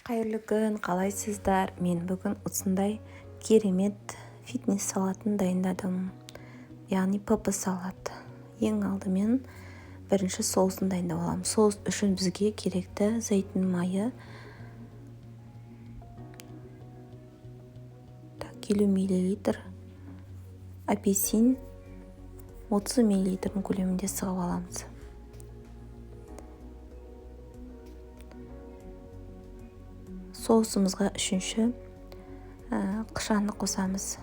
Қайырлы күн, қалайсыздар? Мен бүгін осындай керемет фитнес салатын дайындадым. Яғни ПП салат. Ең алдымен бірінші соусын дайындап аламын. Соус үшін бізге керекті зәйтүн майы, так, 50 мл, апельсин 30 мл көлемінде сығып аламыз. Соусымызға үшінші қышаны қосамыз.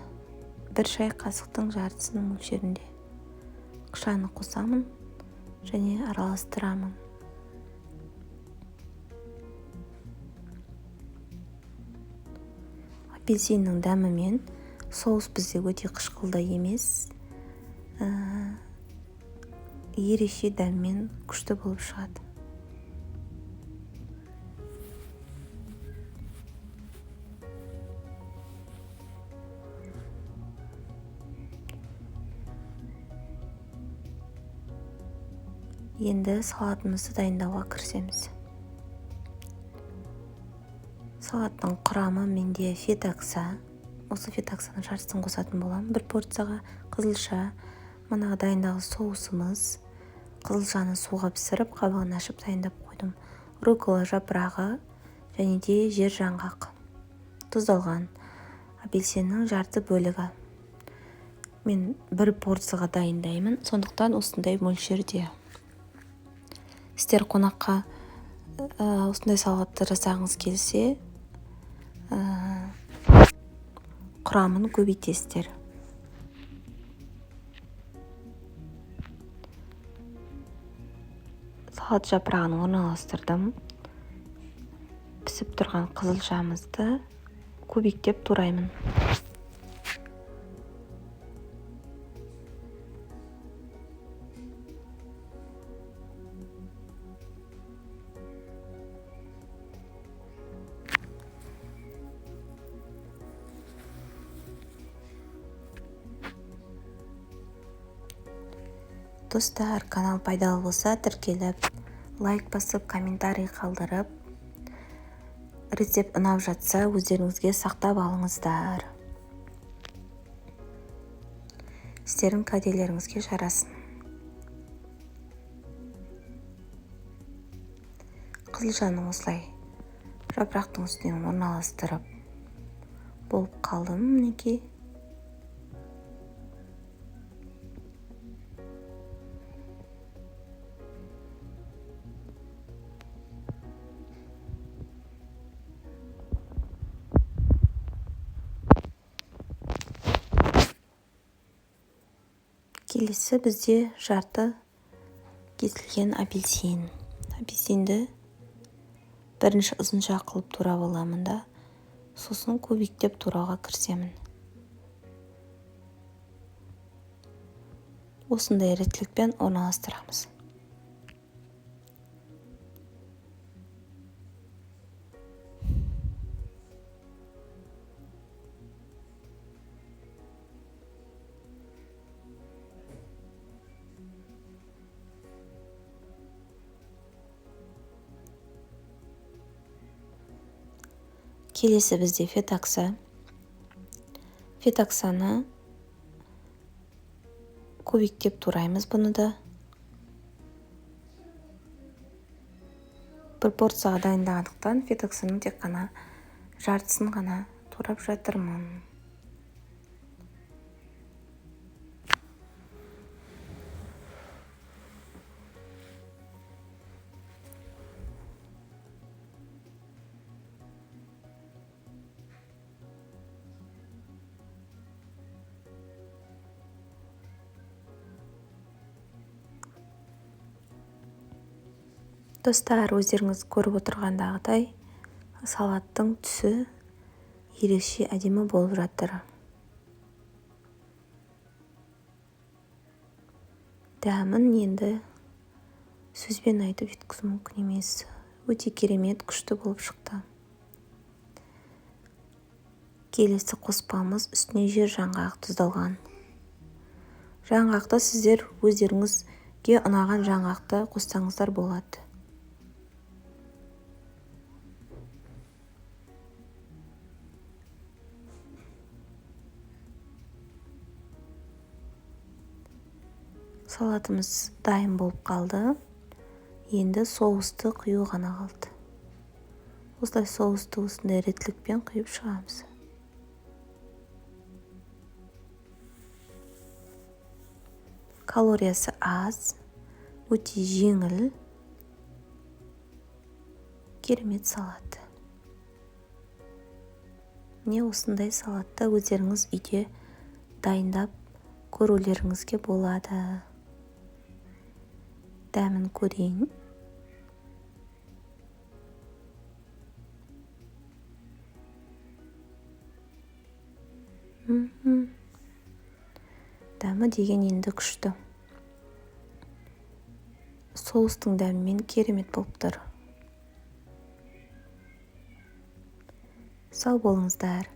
1 шай қасықтың жартысының мөлшерінде қышаны қосамын және араластырамын. Апельсиннің дәмімен соус бізде өте қышқылды емес, ерекше дәммен күшті болып шығады. Енді салатымызды дайындауға кірісеміз. Салаттың құрамы менде фетакса. Осы фетаксаның жартысын қосатын боламын. 1 порцияға қызылша, мына дайындаған соусымыз. Қызылшаны суға пісіріп, қабығын ашып дайындап қойдым. Руккола жапырағы және де жер жаңғақ. Тұздалған апельсиннің жарты бөлігі. Мен 1 порцияға дайындаймын, сондықтан осындай мөлшерде. Сіздер қонаққа осындай салатты жасағыңыз келсе, құрамын көбейтесіздер. Салат жапырағын орналастырдым. Пісіп тұрған қызылшамызды кубиктеп тураймын. Достар, канал пайдалы болса, тіркеліп, лайк басып, комментарий қалдырып, рецепт ұнап жатса, өздеріңізге сақтап алыңыздар. Сіздердің кәделеріңізге жарасын. Қызылшаны осылай жапырақтың үстінен орналастырып болып қалдым мінекей. Келесі бізде жарты кесілген апельсин. Апельсинді бірінші ұзынша қылып турап аламын да, сосын кубиктеп турауға кірісемін. Осындай реттілікпен орналастырамыз. Келесі бізде фетакса. Фетаксаны кубиктеп тураймыз бұны да. 1 порцияға дайындағандықтан фетаксаның тек қана жартысын ғана турап жатырмын. Достар, өздеріңіз көріп отырғандағыдай салаттың түсі ерекше әдемі болып жатыр. Дәмін енді сөзбен айтып жеткізу мүмкін емес. Өте керемет, күшті болып шықты. Келесі қоспамыз үстіне жер жаңғақ тұздалған. Жаңғақты сіздер өздеріңізге ұнаған жаңғақты қоссаңыздар болады. Салатымыз дайын болып қалды. Енді соусты құю ғана қалды. Осылай соусты осындай реттілікпен құйып шығамыз. Калориясы аз, өте жеңіл, керемет салат. Міне, осындай салатты өздеріңіз үйде дайындап көрулеріңізге болады. Дәмін көрейін. Дәмі деген енді күшті. Соустың дәмімен керемет болып тұр. Сау болыңыздар.